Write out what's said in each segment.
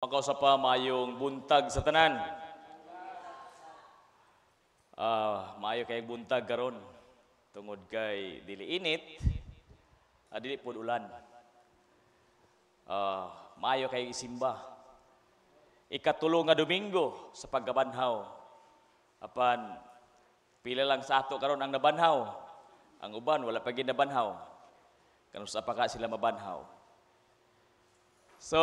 Pagkausa pa, maayong buntag sa tanan. Maayo kay buntag karon tungod kay dili init, dili pud ulan. Maayo kay isimba. Ikatulo nga Domingo sa pagkabanhaw. Apan pila lang sa ato karon ang nabanhaw. Ang uban wala pa gid nabanhaw. Kanus-a pa ka sila mabanhaw? So,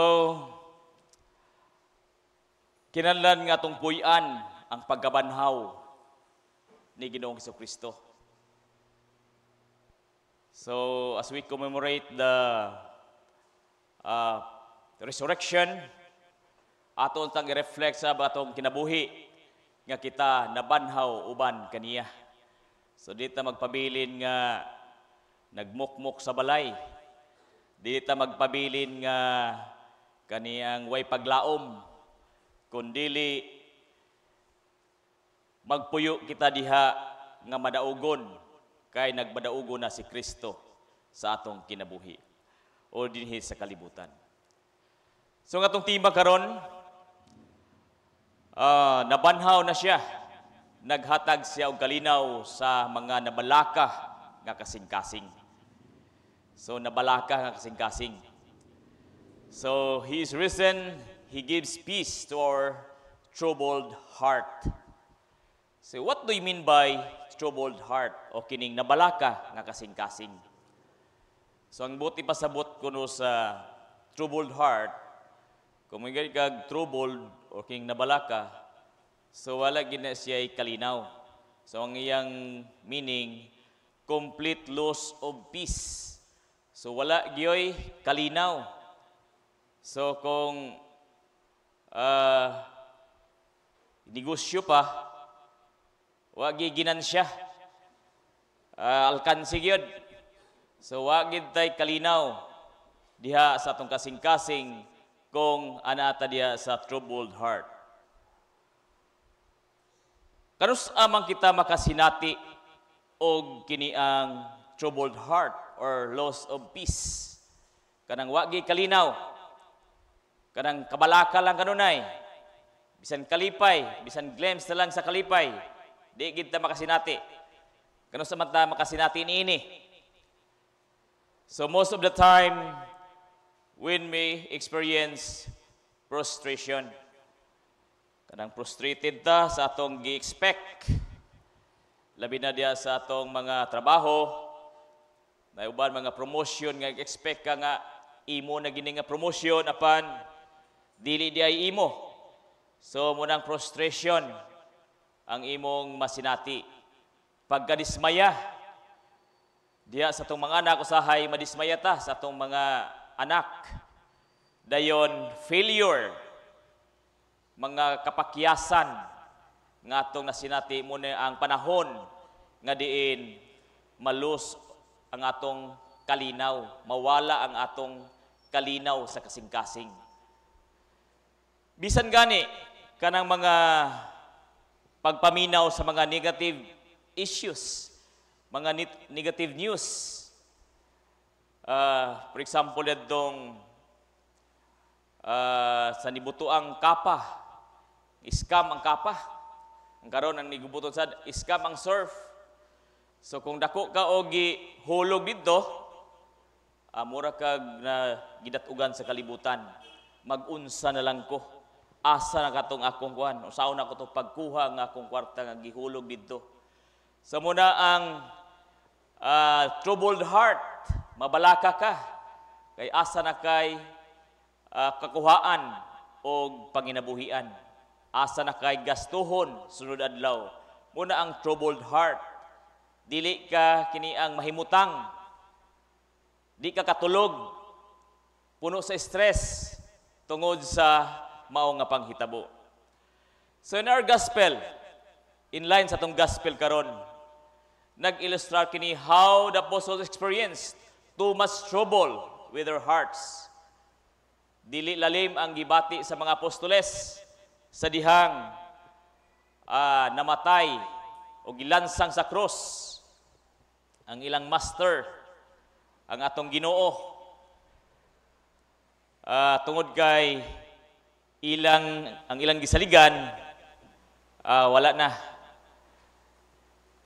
kinahanglan nga atong puy-an ang pagkabanhaw ni Ginoong Kristo. So, as we commemorate the resurrection, ato untang i-reflect sa atong kinabuhi nga kita nabanhaw uban kaniya. So, di ta magpabilin nga nagmukmok sa balay. Di ta magpabilin nga kaniyang way paglaom, kundili magpuyo kita diha nga madaugon kay nagmadaugon na si Kristo sa atong kinabuhi o dinhi sa kalibutan. So nga atong tema karon, nabanhaw na siya. Naghatag siya og kalinaw sa mga nabalaka nga kasing-kasing. So nabalaka nga kasing-kasing. So he is risen, he gives peace to our troubled heart. So what do you mean by troubled heart o kining nabalaka nga kasing-kasing? So ang buot ipasabot kuno sa troubled heart, kung may kag troubled o kining nabalaka, so wala gid na siya kalinaw. So ang iyang meaning, complete loss of peace. So wala gyoy kalinaw. So kung negosyo pa, wa gi ginansya. Alkansi gyud. So wa gid tay kalinaw diha sa atong kasing-kasing kung ana ta diha sa troubled heart. Kanus-a man kita makasinati og kini ang troubled heart or loss of peace? Kanang wa gi kalinaw. Kanang kabalaka lang kanunay. Bisan kalipay, bisan glimpse na lang sa kalipay, di gid ta makasinati. Kanus-a man ta makasinati niini? So most of the time, when we experience frustration, kanang frustrated ta sa atong gi-expect, labi na diya sa atong mga trabaho, na uban mga promotion nga expect ka nga imo na gini nga promotion, apan dili di ay imo. So mao nang frustration ang imong masinati. Pagkadismaya diya sa atong mga anak, usahay madismaya ta sa atong mga anak. Dayon failure, mga kapakyasan nga atong nasinati, mao na ang panahon nga diin ma-lose ang atong kalinaw, mawala ang atong kalinaw sa kasing-kasing. Bisan gani kanang mga pagpaminaw sa mga negative issues, mga negative news. For example, adtong sa nibuto ang kapa, scam ang kapa. Ang karon ang nigubuto sad, scam ang surf. So kung dako ka og hulog didto, mura kag na gidatugan sa kalibutan. Mag-unsa na lang ko. Asa na katong akong kuan? Usaon na ko to pagkuha nga akong kwarta nga gihulog didto? So mao na ang troubled heart, mabalaka ka kay asa na kay kakuhaan og panginabuhian. Asa na kay gastuhon sunod adlaw? Mao na ang troubled heart. Dili ka kini ang mahimutang. Di ka katulog. Puno sa stress tungod sa mao nga panghitabo. So in our gospel, in line sa atong gospel karon, nag-ilustrar kini how the apostles experienced too much trouble with their hearts. Dili lalim ang gibati sa mga apostoles sa dihang namatay o gilansang sa krus ang ilang master, ang atong Ginoo. Tungod kay Ilang ang ilang gisaligan, wala na.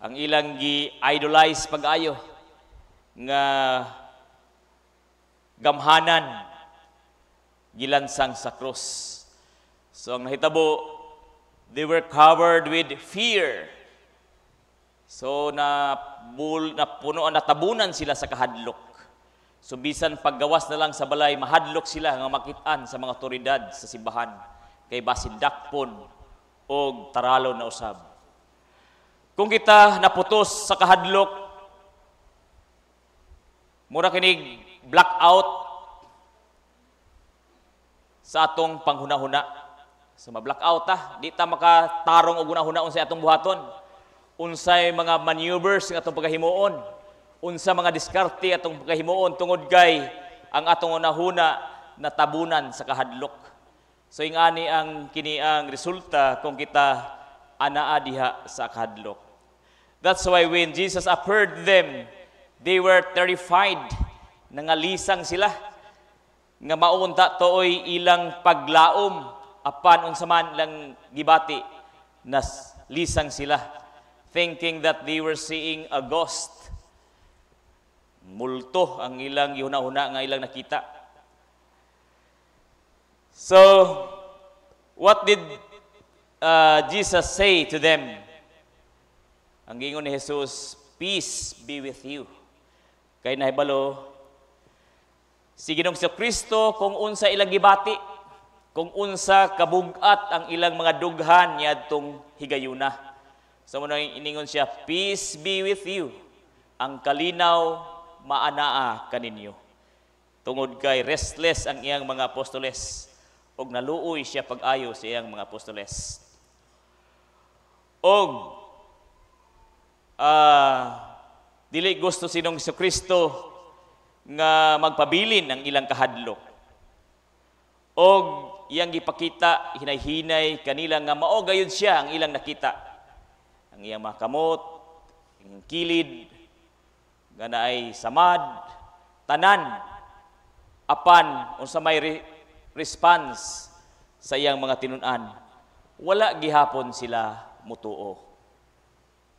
Ang ilang gi-idolize pag-ayo nga gamhanan, gilansang sa krus. So ang nahitabo, they were covered with fear. So na bul na puno, natabunan sila sa kahadlok. So bisan paggawas na lang sa balay, mahadlok sila nga makitaan sa mga otoridad sa simbahan kay basin dakpon og taralo na usab. Kung kita naputos sa kahadlok, mura kinig blackout sa atong panghunahuna. So ma-blackout ta, di ta makatarong og hunahuna unsay atong buhaton. Unsay mga maneuvers nga atong pagahimuon. Unsa mga diskarte atong pagahimuon tungod kay ang atong hunahuna natabunan sa kahadlok. So ingani ang kini ang resulta kung kita anaa diha sa kahadlok. That's why when Jesus appeared them, they were terrified. Nangalisang sila nga maunta tuoy ilang paglaom, apan unsa man lang gibati, nas lisang sila, thinking that they were seeing a ghost. Multo ang ilang gihuna-huna nga ilang nakita. So what did Jesus say to them? Ang giingon ni Jesus, "Peace be with you." Kay nahibalo si Ginoong Kristo kung unsa ilang gibati, kung unsa kabugat ang ilang mga dughan niadtong higayuna. So mao iningon siya, "Peace be with you. Ang kalinaw maanaa kaninyo." Tungod kay restless ang iyang mga apostoles ug naluoy siya pag-ayo sa iyang mga apostoles. Og dili gusto si Ginoong Kristo nga magpabilin ang ilang kahadlok. Og iyang gipakita hinay-hinay kanila nga mao gayud siya ang ilang nakita. Ang iyang mga kamot, ang kilid, nga naay samad, tanan, apan unsa may response sa iyang mga tinun-an, wala gihapon sila mutuo.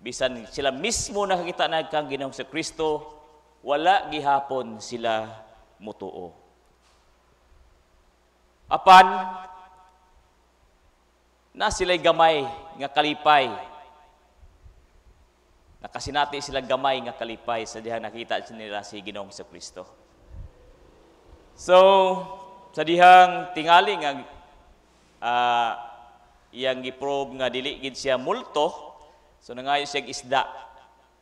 Bisan sila mismo nakakita na kang Ginoong sa Kristo, wala gihapon sila mutuo. Apan na sila'y gamay nga kalipay. Nakasinati sila gamay nga kalipay sa dihang nakita nila si Ginoong Kristo. So, sa dihang tingali nga iyang giprove nga dili gid siya multo, so nangayo siya isda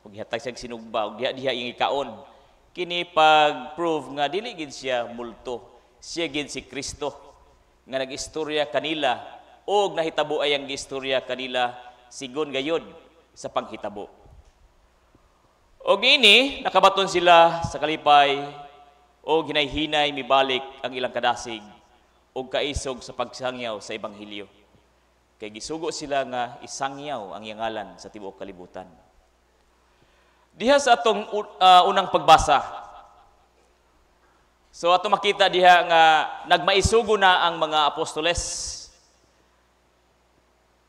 ug gihatag siya sinugba ug diha diha iyang ikaon. Kini pag-prove nga dili gid siya multo. Siya gid si Kristo nga nag-istorya kanila og nahitabo ay ang gistorya kanila sigon gayod sa panghitabo. Og ini nakabaton sila sa kalipay og hinay-hinay mibalik ang ilang kadasig og kaisog sa pagsangyaw sa ebanghelyo. Kay gisugo sila nga isangyaw ang iyang ngalan sa tibuok kalibutan. Diha sa atong unang pagbasa. So ato makita diha nga nagmaisugo na ang mga apostoles.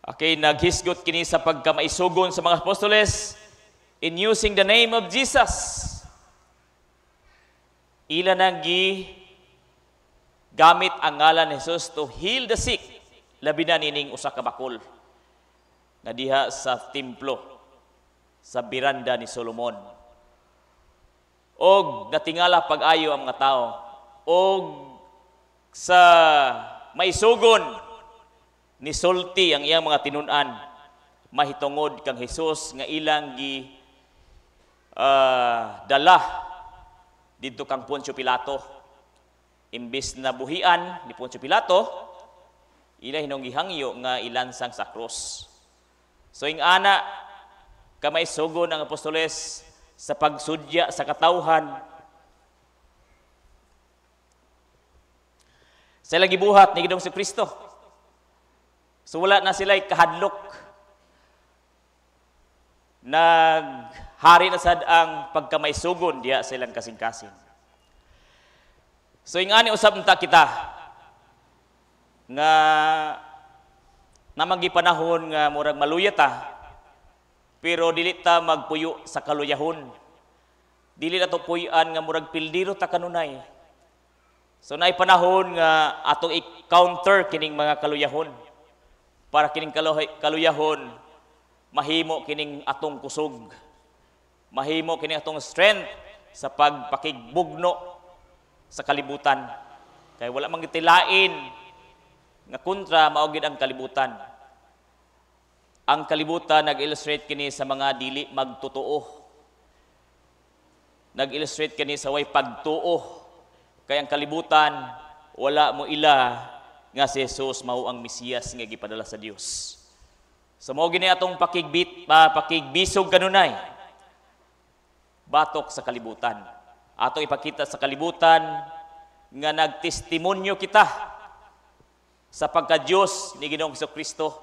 Okay, naghisgot kini sa pagkamaisugon sa mga apostoles in using the name of Jesus. Ila nang gi gamit ang ngalan ni Jesus to heal the sick, labi na nining usa ka bakol nga diha sa templo sa biranda ni Solomon. Og natingala pag-ayo ang mga tao. Og sa maisugon ni sulti ang iyang mga tinun-an mahitungod kang Jesus nga ilang gi dala didto kang Poncio Pilato. Imbis na buhian ni Poncio Pilato, ila hinong gihangyo nga ilansang sa krus. So ing ana kamaisugon ang apostoles sa pagsudya sa katawhan sa ilang gibuhat ni Ginoong Kristo. So wala na sila kahadlok. Naghari na sad ang pagkamaisugon diha sa ilang kasing-kasing. So ingani usab unta kita Nga namang gipanahon nga murag maluya ta, pero dili ta magpuyo sa kaluyahon. Dili na to puy-an nga murag pildiro ta kanunay. So naay panahon nga atong i-counter kining mga kaluyahon para kining kaluyahon mahimo kining atong kusog. Mahimo kining atong strength sa pagpakigbugno sa kalibutan. Kay wala man gitilain nga kontra mao gid ang kalibutan. Ang kalibutan nag-illustrate kini sa mga dili magtotoo. Nag-illustrate kini sa way pagtuo. Kay ang kalibutan wala mo ila nga si Jesus mao ang Mesiyas nga gipadala sa Dios. So mao gini atong pakigbisog kanunay batok sa kalibutan. Atong ipakita sa kalibutan nga nagtestimonyo kita sa pagka-Diyos ni Ginoong Jesucristo,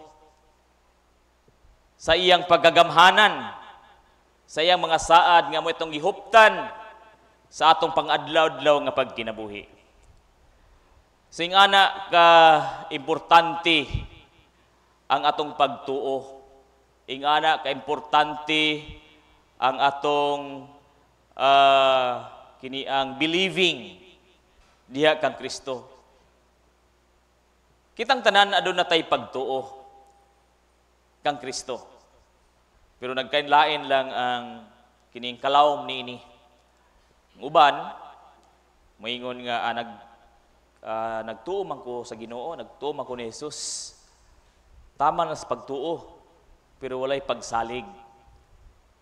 sa iyang pagkagamhanan, sa iyang mga saad nga mo itong gihuptan sa atong pangadlaw-adlaw nga pagkinabuhi. So ingana ka importante ang atong pagtuo. Ingana ka importante ang atong kini ang believing diha kang Kristo. Kitang tanan aduna tay pagtuo kang Kristo. Pero nagkainlain lang ang kining kalawom niini. Ang uban moingon nga nagtuo man ko sa Ginoo, nagtuo man ko ni Jesus. Tama na sa pagtuo, pero walay pagsalig.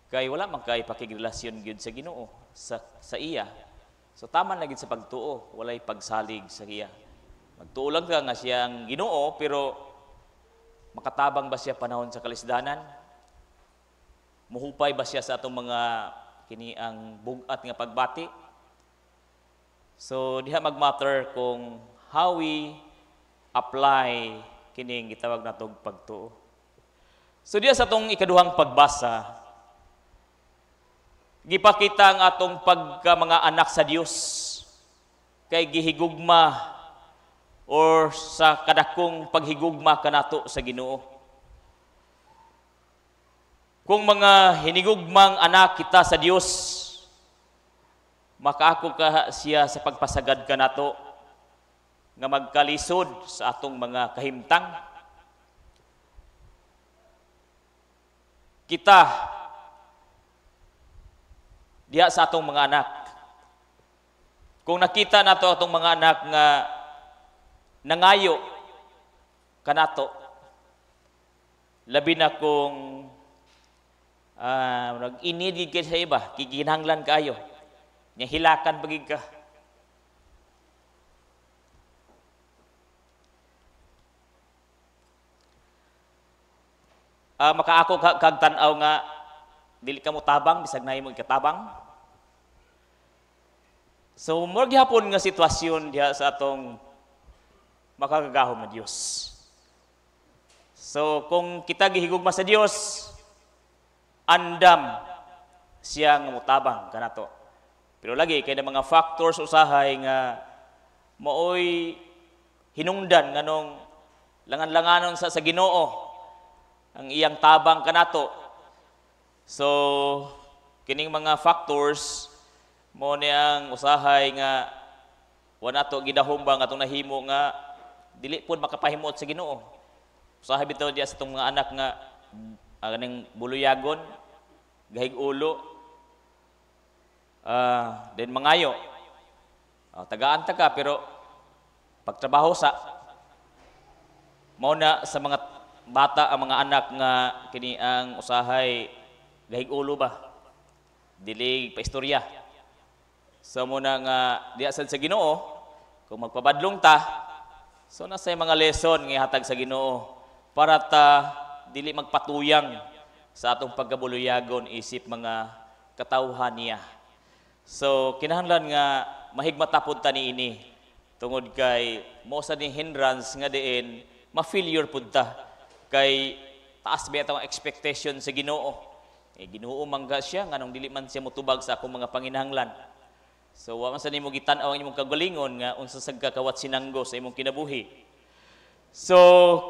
Kay wala man kay pakigrelasyon gyud sa Ginoo sa iya. So tama na gyud sa pagtuo, walay pagsalig sa iya. Magtuo lang ka nga siyang Ginoo, pero makatabang ba siya panahon sa kalisdanan? Muhupay ba siya sa atong mga kini ang bug-at nga pagbati? So diha magmatter kung how we apply kining gitawag natong pagtuo. So diha sa atong ikaduhang pagbasa, gipakita ang atong pagka mga anak sa Dios kay gihigugma or sa kadakong paghigugma kanato sa Ginoo. Kung mga hinigugmang anak kita sa Dios, makaako ka siya sa pagpasagad kanato nga magkalisod sa atong mga kahimtang. Kita diha sa atong mga anak. Kung nakita nato atong mga anak nga nangayo kanato, labi na kung nag-inid gid sa iba, kikinahanglan kaayo, nya hilakan pagig ka. Makaako kag tan-aw nga dili ka mo tabang bisag nahimo ikatabang. So mao gihapon nga sitwasyon diha sa atong makagagahom nga Dios. So kung kita gihigugma sa Dios, andam siya nga motabang kanato. Pero lagi kay mga factors usahay nga maoy hinungdan nganong langan-langanon sa Ginoo ang iyang tabang kanato. So kining mga factors mo niyang usahay nga wa nato gidahom ba nga atong nahimo nga dili pud makapahimot sa Ginoo. Usahay bitaw diya sa atong mga anak nga kaning buluyagon, gahig ulo, then mangayo. Tagaan ta ka pero pagtrabaho sa mao na sa mga bata ang mga anak nga kini ang usahay gahig ulo ba, dili pa istorya. So muna nga diya sad sa Ginoo kung magpabadlong ta, so nasa mga lesson nga ihatag sa Ginoo para ta dili magpatuyang sa atong pagkabuluyagon isip mga katawhan niya. So kinahanglan nga mahigmata pud ta niini tungod kay mo sa ning hindrance nga diin ma-failure pud ta kay taas ba atong expectation sa Ginoo. Ginoo man ga siya nganong dili man siya motubag sa akong mga panginahanglan. So wa man sa nimo gitan-aw ang imong kagalingon nga unsa sad ka kawat sinanggo sa imong kinabuhi. So,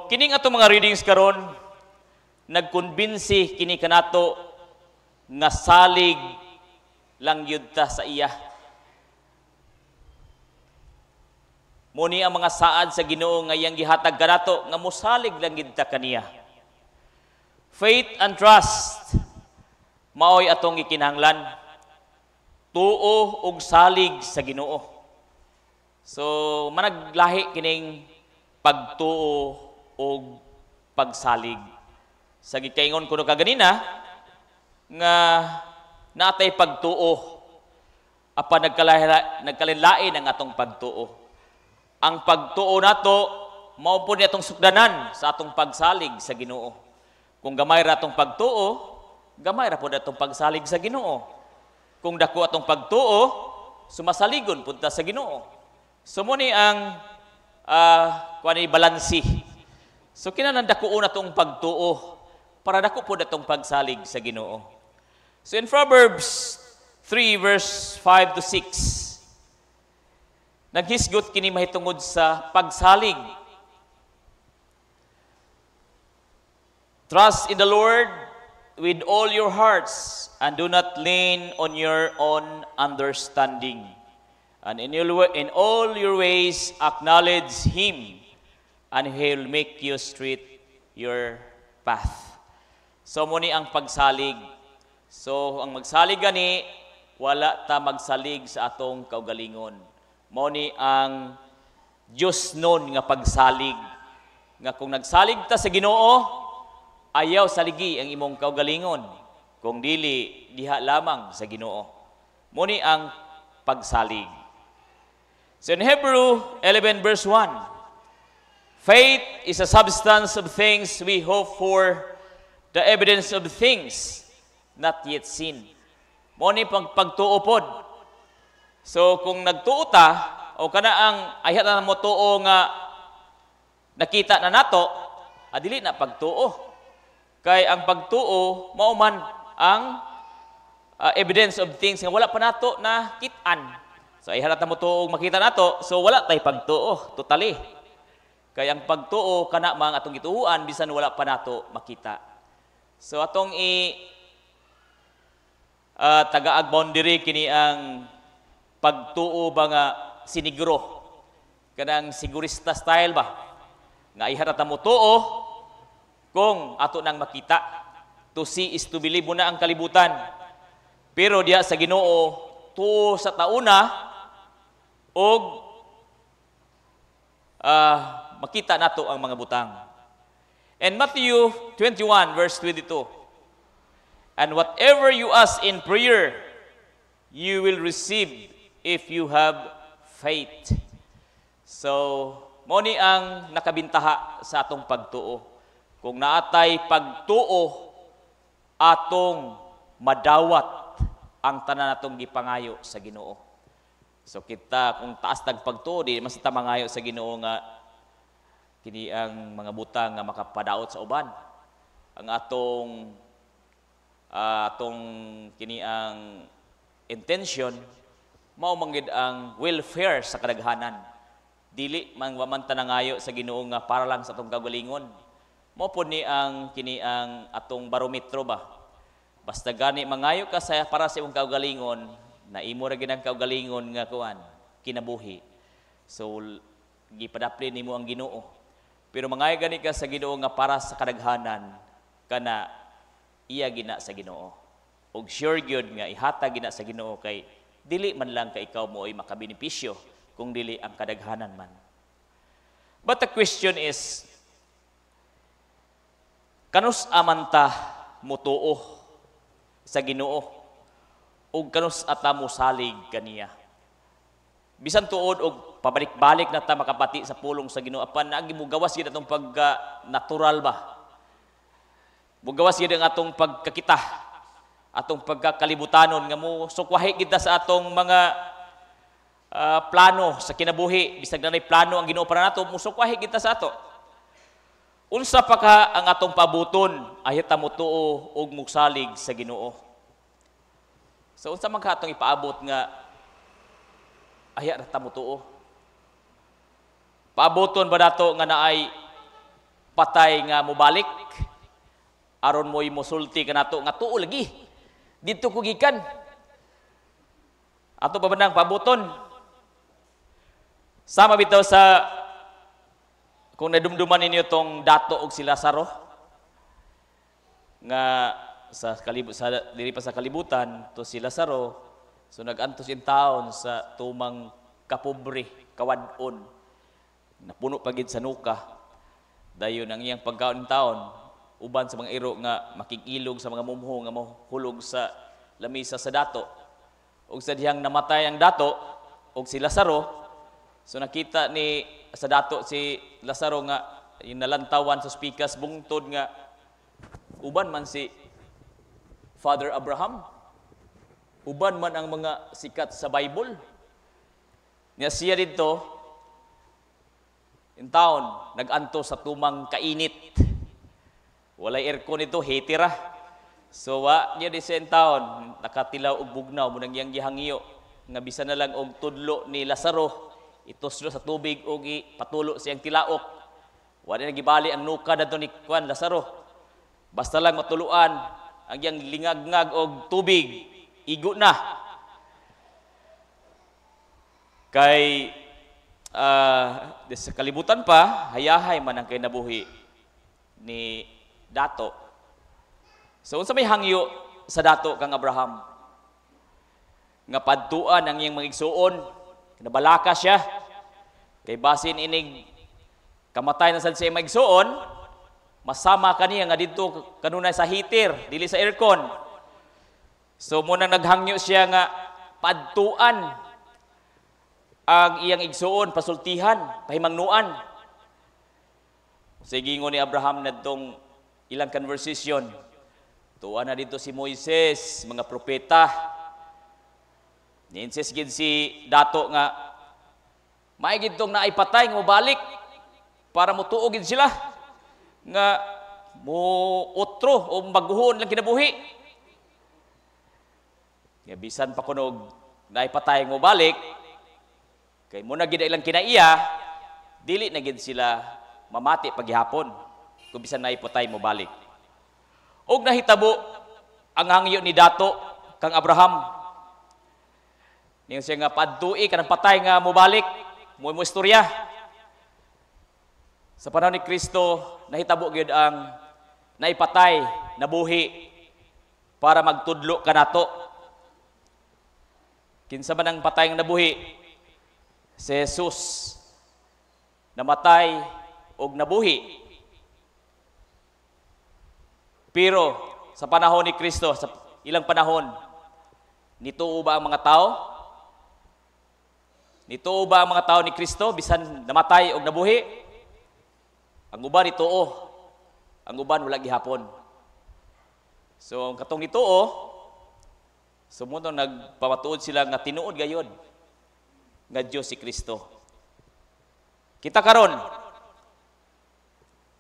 kining atong mga readings karon, nagkumbinsi kini kanato nga salig lang gyud ta sa iya. Muni ang mga saad sa Ginoo nga iyang gihatag kanato nga mosalig lang gyud ta kaniya. Faith and trust maoy atong gikinahanglan. Tuo ug salig sa Ginoo. So managlahi kining pagtuo ug pagsalig. Sa gikaingon kuno kaganina nga natay pagtuo apan nagkalain ang atong pagtuo. Ang pagtuo nato mao pud ni atong sukdanan sa atong pagsalig sa Ginoo. Kung gamay ra atong pagtuo, gamay ra pud atong pagsalig sa Ginoo. Kung dako atong pagtuo, sumasaligon pud ta sa Ginoo. So mo ni ang kuan ni balansi. So kinahanglan dakuon atong pagtuo para dako pud atong pagsalig sa Ginoo. So in Proverbs 3 verse 5 to 6, naghisgot kini mahitungod sa pagsalig. Trust in the Lord with all your hearts and do not lean on your own understanding. And in all your ways acknowledge Him, and He will make you straight your path. So mo ni ang pagsalig. So ang magsalig gani, wala ta magsalig sa atong kaugalingon. Mao ni ang Dios nun nga pagsalig. Nga kung nagsalig ta sa Ginoo, ayaw saligi ang imong kaugalingon. Kung dili, diha lamang sa Ginoo. Mao ni ang pagsalig. So in Hebrew 11 verse 1, faith is a substance of things we hope for, the evidence of things not yet seen. Mao ni pagtuo pod. So kung nagtuo ta, o kana ang ayat na mo tuo nga nakita na nato, adili na pagtuo. Kay ang pagtuo mao man ang evidence of things nga wala pa nato na kit-an. So ay halat na mo tuo makita nato, so wala tay pagtuo totally. Kay ang pagtuo kana man atong gituoan bisan wala pa nato makita. So atong i tagaag boundary kini ang pagtuo ba nga siniguro, kanang sigurista style ba nga iharat na mo tuo kung ato nang makita. To see is to believe mo na ang kalibutan. Pero diha sa Ginoo, tuo sa tauna og makita nato ang mga butang. And Matthew 21 verse 22, and whatever you ask in prayer, you will receive if you have faith. So, mao ni ang nakabintaha sa atong pagtuo. Kung naatay pagtuo, atong madawat ang tanan natong gipangayo sa Ginoo. So kita kung taas tag pagtuo, di mas ta mangayo sa Ginoo nga kini ang mga butang nga makapadaot sa uban. Ang atong kini ang intention mao man gid ang welfare sa kadaghanan. Dili man wa man ta nangayo sa Ginoo nga para lang sa atong kagalingon. Mao pod ni ang kini ang atong barometro ba. Basta gani mangayo ka sa para sa imong kaugalingon, na imo ra gid ang kaugalingon nga kuan kinabuhi. So gipadapli nimo ang Ginoo. Pero mangayo gani ka sa Ginoo nga para sa kadaghanan, kana iya gina sa Ginoo. Og sure gyud nga ihatag gina sa Ginoo kay dili man lang ka ikaw mo ay makabenepisyo kung dili ang kadaghanan man. But the question is, kanus amanta mutuo sa Ginoo ug kanus ata mosalig kaniya? Bisan tuod og pabalik-balik na ta makapati sa pulong sa Ginoo, apan naagi mugawas gyud atong pagka natural ba? Mugawas gyud ang atong pagkakita, atong pagkakalibutanon nga mo sukwahi gid ta sa atong mga plano sa kinabuhi. Bisag nanay plano ang Ginoo para nato, musukwahi gid ta sa ato. Unsa pa ka ang atong pabuton ayat ta motuo og mosalig sa Ginoo? So unsa man ka atong ipaabot nga ayat ta motuo? Paaboton ba nato nga naay patay nga mobalik aron mo'y mosulti kanato nga tuo lagi didto ko gikan? Ato pa ba nang pabuton? Sama bitaw sa kung nadumduman ninyo tong dato og si Lazaro nga sa diri pa sa kalibutan to si Lazaro, so nag-antos in town sa tumang kapobre, kawad-on, napuno pa gid sa nuka. Dayon ang iyang pagkaon in taon uban sa mga iro nga makig-ilog sa mga mumho nga mohulog sa lamisa sa dato. Ug sa dihang namatay ang dato og si Lazaro, so nakita ni sa dato si Lazaro nga nalantawan sa spikas bungtod nga uban man si Father Abraham, uban man ang mga sikat sa Bible. Niya siya didto in town nag-anto sa tumang kainit. Walay aircon nito, heater ra. So wa niya di sa in town nakatilaw og bugnaw mo nang iyang gihangyo nga bisan na lang og tudlo ni Lazaro ituslo sa tubig og ipatulo siyang tilaok. Wa na gibali ang nuka dadto ni Juan Lazaro. Basta lang matuluan ang iyang lingagngag og tubig, igo na. Kay sa kalibutan pa, hayahay man ang kinabuhi ni dato. So unsa may hangyo sa dato kang Abraham? Nga padtuan ang iyang mga igsuon, nabalaka siya. Kay basin inig kamatay na sad siya mga igsuon, masama kaniya nga didto kanunay sa heater, dili sa aircon. So munang naghangyo siya nga padtuan ang iyang igsuon, pasultihan, pahimangnuan. Sige ni Abraham nadtong ilang conversation. Tuwa na dito si Moises, mga propeta. Ni-insist gid si dato nga maay gid tong naay patay nga mobalik para motuo gid sila nga mo otro o maguhon lang kinabuhi. Nga bisan pa kuno naay patay nga mobalik kay mo na gid ilang kinaiya, dili na gid sila mamati paghihapon kung bisan naay patay mobalik. Og nahitabo ang hangyo ni dato kang Abraham. Niyon siya nga padtui kanang patay nga mobalik, mo mo istorya. Sa panahon ni Kristo, nahitabo gyud ang naipatay, nabuhi para magtudlo kanato. Kinsa man ang patay nga nabuhi? Si Jesus namatay og nabuhi. Pero sa panahon ni Kristo, sa ilang panahon, nituo ba ang mga tao? Nituo ba ang mga tao ni Kristo bisan namatay og nabuhi? Ang uban nituo, ang uban wala gihapon. So ang katong nituo, sumuno nagpamatuod sila nga tinuod gayod nga Dios si Kristo. Kita karon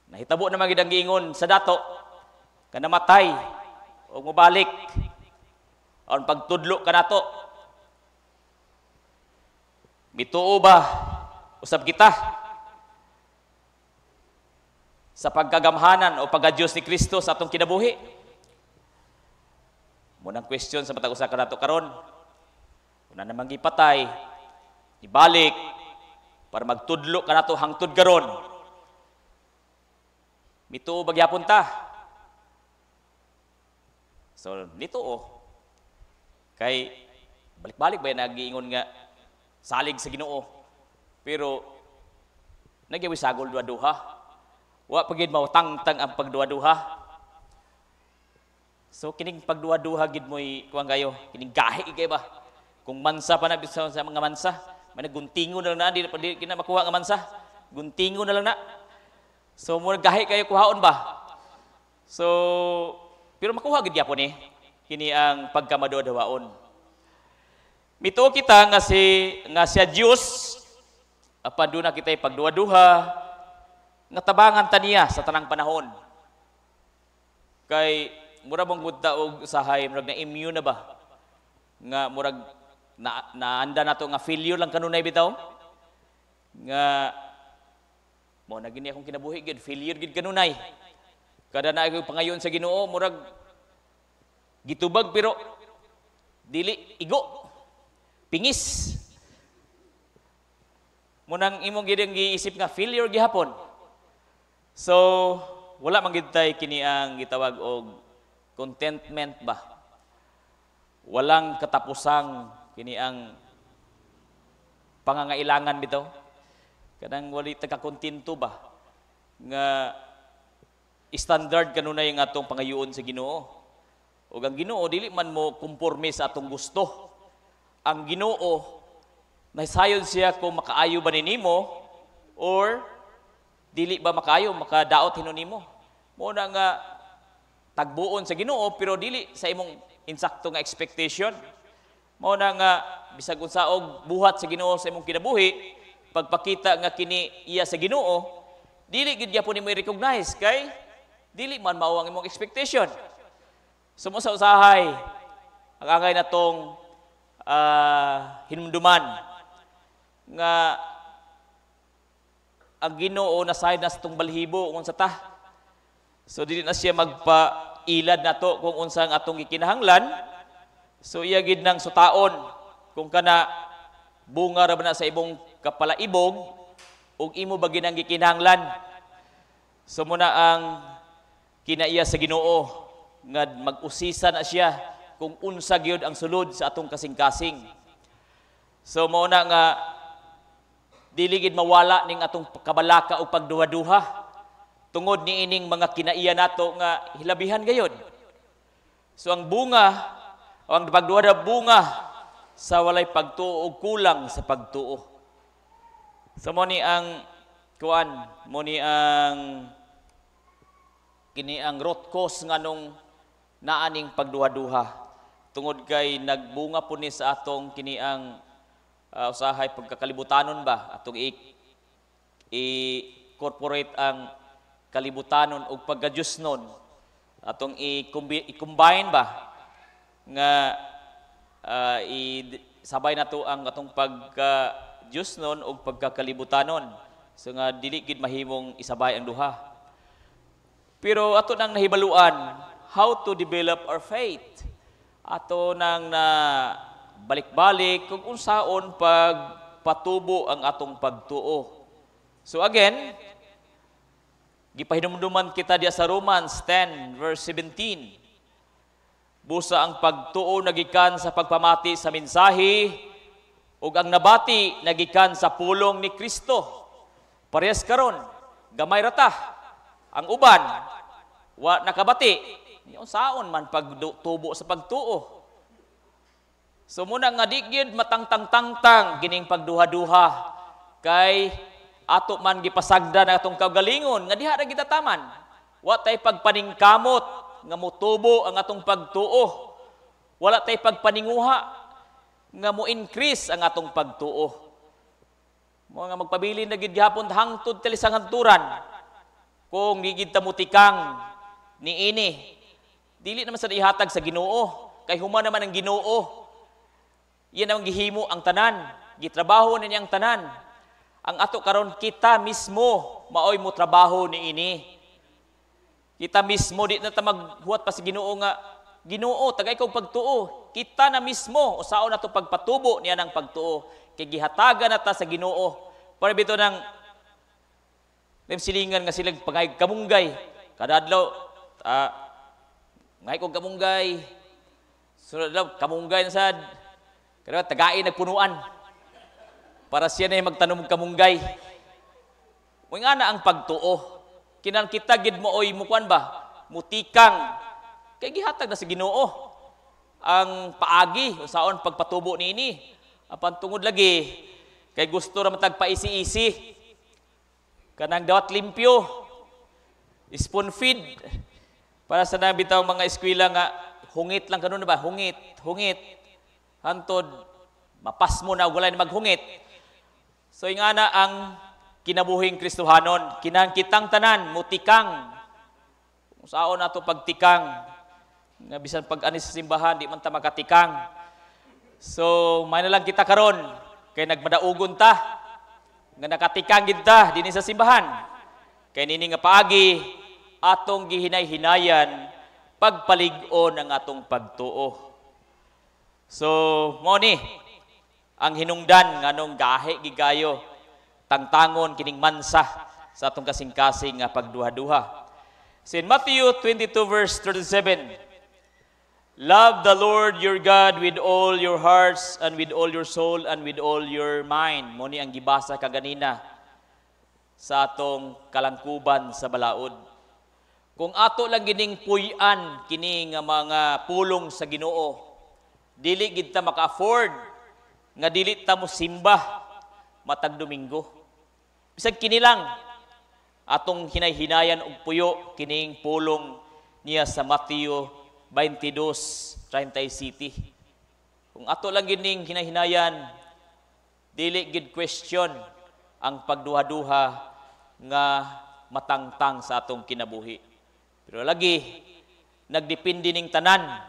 nahitabo naman gid ang giingon sa dato nga namatay og mobalik aron pagtudlo kanato. Mituo ba usab kita sa pagkagamhanan o pagka-Diyos ni Kristo sa atong kinabuhi? Munang question sa matag usa kanato karon. Una namang gipatay, ibalik para magtudlo kanato hangtod karon. Mituo ba gyapon ta? So nituo. Kay balik-balik ba nagiingon nga salig sa Ginoo. Pero nagyawi sagol duha-duha. Wa pa gid mautangtang ang pagduha-duha. So kining pagduha-duha gid mo'y kuwang kayo, kining gahi kay ba? Kung mansa pa na bisan sa mga mansa, may guntingo na lang na, di pa di kina makuha nga mansa. Guntingo na lang na. So mo gahi kayo kuhaon ba? So pero makuha gid gyapon ni kini ang pagkamaduhaon. Mituo kita nga si nga siya Dios apan duna kitay pagduha-duha nga tabangan ta niya sa tanang panahon. Kay mura mong gudta og usahay murag na immune na ba? Nga murag na naanda nato nga failure lang kanunay bitaw. Nga Mo na gini akong kinabuhi gid, failure gid kanunay. Kada na ako pangayon sa Ginoo, murag gitubag pero dili igo. Pingis. Munang imong gid ang giisip nga failure gihapon. So, wala man gid tay kini ang gitawag og contentment ba. Walang katapusang kini ang pangangailangan bitaw. Kanang wali ta kakontento ba nga standard kanunay ang atong pangayoon sa Ginoo. Ug ang Ginoo dili man mo kumporme sa atong gusto. Ang Ginoo nasayon siya kung makaayo ba ni nimo or dili ba makaayo, makadaot hinuon nimo. Mo na nga tagbuon sa Ginoo pero dili sa imong insakto nga expectation. Mo na nga bisag unsa og buhat sa Ginoo sa imong kinabuhi, pagpakita nga kini iya sa Ginoo, dili gid gyapon nimo i-recognize kay dili man mao ang imong expectation. So mo sa usahay ang angay natong hinumduman nga ang Ginoo nasayod na sa tong balhibo kung unsa ta. So dili na siya magpailad nato kung unsa ang atong gikinahanglan. So iya gid nang sutaon kung kana bunga ra ba na sa imong kapalaibog ug imo ba ginang gikinahanglan. So muna ang kinaiya sa Ginoo nga mag-usisa na siya kung unsa gyud ang sulod sa atong kasing-kasing. So mao na nga dili gid mawala ning atong kabalaka o pagduha-duha tungod niining mga kinaiya nato nga hilabihan gayod. So ang bunga o ang pagduha bunga sa walay pagtuo o kulang sa pagtuo. So mo ni ang kuan, mo ni ang kini ang root cause nganong naaning pagduha-duha tungod kay nagbunga po ni sa atong kini ang usahay pagkakalibutanon ba, atong i-corporate ang kalibutanon ug pagka-Diyosnon, atong i-combine ba nga i sabay nato ang atong pagka Diyosnon ug pagkakalibutanon, so nga dili gid mahimong isabay ang duha. Pero ato nang nahibaluan how to develop our faith, ato nang na balik-balik kung unsaon pagpatubo ang atong pagtuo. So again, gipahinumduman kita diya sa Romans 10 verse 17. Busa ang pagtuo nagikan sa pagpamati sa mensahe ug ang nabati nagikan sa pulong ni Kristo. Parehas karon, gamay rata. Ang uban wa nakabati, unsaon man pagtubo sa pagtuo? So muna nga di gyud matangtang-tangtang gining pagduha-duha kay ato man gipasagdan ang atong kaugalingon nga diha ra kita taman. Wa tay pagpaningkamot nga motubo ang atong pagtuo. Wala tay pagpaninguha nga mo increase ang atong pagtuo. Mo nga magpabilin na gid gihapon hangtod talisang hanturan kung di gid ta motikang niini. Dili naman sa ihatag sa Ginoo kay human naman ang Ginoo. Iyan ang gihimo ang tanan, gitrabaho na niya ang tanan. Ang ato karon, kita mismo maoy mo trabaho niini. Kita mismo, di na ta maghuwat pa sa Ginoo nga Ginoo, tagay kog pagtuo. Kita na mismo usaon nato pagpatubo niya ng pagtuo kay gihatagan na ta sa Ginoo. Para bito nang may silingan nga sila pangay kamunggay. Kada adlaw ngay kog kamunggay. Sunod adlaw kamunggay na sad. Kada tagain nagpunuan. Para siya na magtanom og kamunggay. Mo nga na ang pagtuo. Kinan kita gid mo oy mukuan ba? Mutikang. Kay gihatag na sa Ginoo ang paagi unsaon pagpatubo niini. Apan tungod lagi kay gusto ra man tag paisi-isi. Kanang dawat limpyo. Spoon feed. Para sa nang bitaw mga eskwela nga hungit lang kanon ba? Hungit, hungit. Hantod mapasmo na walay na maghungit. So ingana ang kinabuhing Kristohanon, kinang kitang tanan mutikang. Kung saon nato pagtikang nga bisan pag ani sa simbahan di man ta makatikang. So may na lang kita karon kay nagmadaugon ta nga nakatikang gid ta dinhi sa simbahan. Kay nini nga paagi atong gihinay-hinayan pagpalig-on ang atong pagtuo. So, mo ni ang hinungdan nganong gahi gigayo tangtangon kining mansa sa atong kasing-kasing nga pagduha-duha. So in Matthew 22 verse 37, "Love the Lord your God with all your hearts and with all your soul and with all your mind." Mo ni ang gibasa kaganina sa atong kalangkuban sa balaod. Kung ato lang gining puy-an kini nga mga pulong sa Ginoo, dili gid ta maka-afford nga dili ta mo simba matag Domingo. Bisag kini lang atong hinay-hinayan og puyo kining pulong niya sa Mateo 22:37. Kung ato lang gining hinay-hinayan, dili gid question ang pagduha-duha nga matangtang sa atong kinabuhi. Pero lagi, nagdepende ning tanan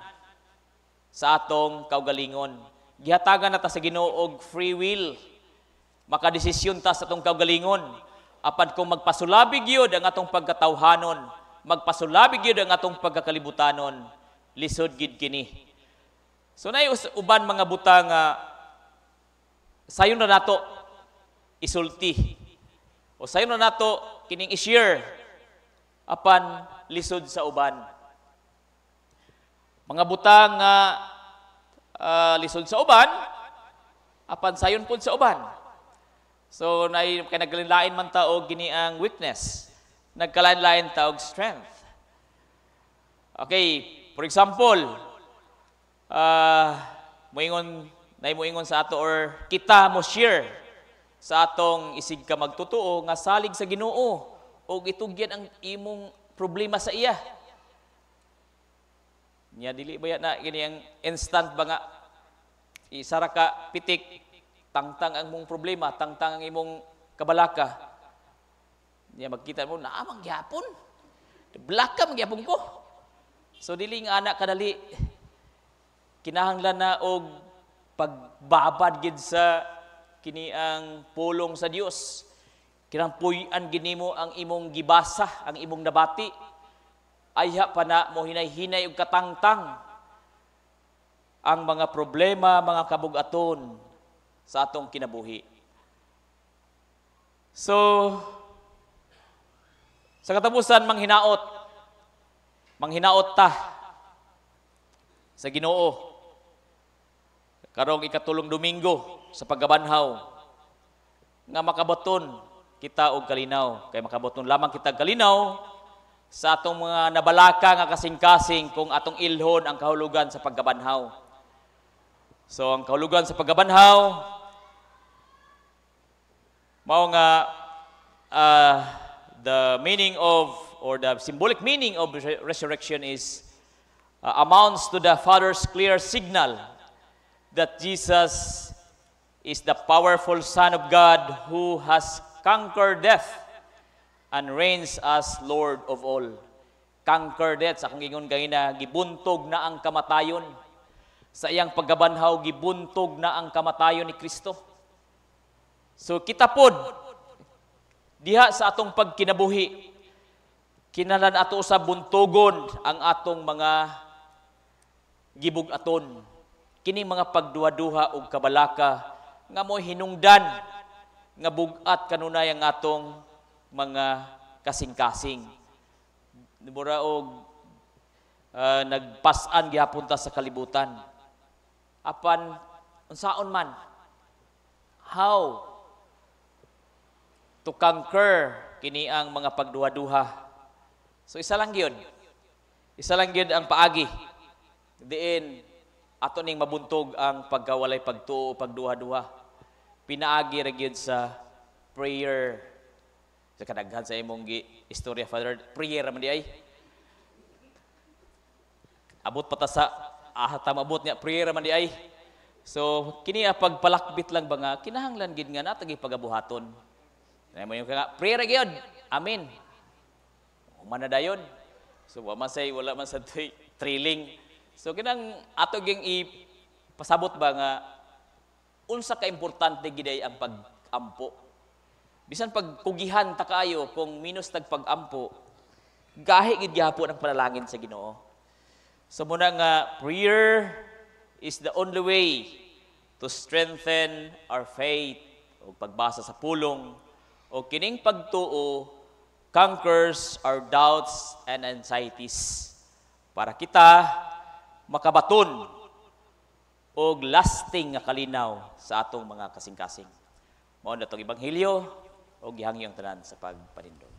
sa atong kaugalingon. Gihatagan na ta sa Ginoo og free will. Makadesisyon ta sa atong kaugalingon. Apan kung magpasulabig gyud ang atong pagkatawhanon, magpasulabig gyud ang atong pagkakalibutanon, lisod gid kini. So nay uban mga butang nga sayon na nato isulti o sayon na nato kining i-share, apan lisod sa uban. Mga butang nga lisod sa uban, apan sayon pud sa uban. So nay kay nagkalain man ta og gini ang weakness, nagkalain-lain ta og strength. Okay, for example, moingon nay moingon sa ato or kita mo share sa atong isig ka magtotoo nga salig sa Ginoo og itugyan ang imong problema sa iya. Nya dili ba na gini ang instant ba nga isara ka pitik, tangtang ang mong problema, tangtang ang imong kabalaka? Nya magkita mo naa man gyapon. Blaka man gyapon ko. So dili nga ana kadali, kinahanglan na og pagbabad gid sa kini ang pulong sa Dios. Kinang puy-an ginimo ang imong gibasa, ang imong nabati. Ayha pa na mo hinay-hinay og katangtang ang mga problema, mga kabugaton sa atong kinabuhi. So, sa katapusan, manghinaot. Manghinaot ta sa Ginoo. Karong ikatulong Domingo sa pagkabanhaw nga makabaton kita og kalinaw. Kay makabaton lamang kita og kalinaw sa atong mga nabalaka nga kasing-kasing kung atong ilhon ang kahulugan sa pagkabanhaw. So ang kahulugan sa pagkabanhaw mao nga the meaning of or the symbolic meaning of resurrection is amounts to the Father's clear signal that Jesus is the powerful Son of God who has conquered death and reigns as Lord of all. Conquer death, sa akong ingon ganina, gibuntog na ang kamatayon. Sa iyang pagkabanhaw, gibuntog na ang kamatayon ni Kristo. So kita pod, diha sa atong pagkinabuhi, kinahanglan ato sa buntogon ang atong mga gibug-aton. Kini mga pagduha-duha og kabalaka nga mo hinungdan nga bug-at kanunay ang atong mga kasing-kasing. Mura og nagpas-an gihapon ta sa kalibutan. Apan unsaon man, how to conquer kini ang mga pagduha-duha? So isa lang gyud. Isa lang gyud ang paagi. Diin ato ning mabuntog ang pagkawalay pagtuo, pagduha-duha. Pinaagi ra gyud sa prayer. Sa kadaghan sa imong gi istorya, Father, prayer man di ay. Abot pa ta sa ta maabot niya, prayer man di ay. So kini ang pagpalakbit lang ba nga kinahanglan gid nga natagi pagabuhaton. Ay mo yung nga prayer gyud. Amen. Human na dayon. So wa man say wala man sa thrilling. So kinang ato ging ipasabot ba nga unsa ka importante gid ay ang pagampo. Bisan pag kugihan ta kaayo, kung minus tag pag-ampo, gahi gid gihapon ang panalangin sa Ginoo. So muna nga prayer is the only way to strengthen our faith o pagbasa sa pulong o kining pagtuo conquers our doubts and anxieties para kita makabaton og lasting nga kalinaw sa atong mga kasing-kasing. Mao na tong ebanghelyo ug gihangyo ang tanan sa pagpanindog.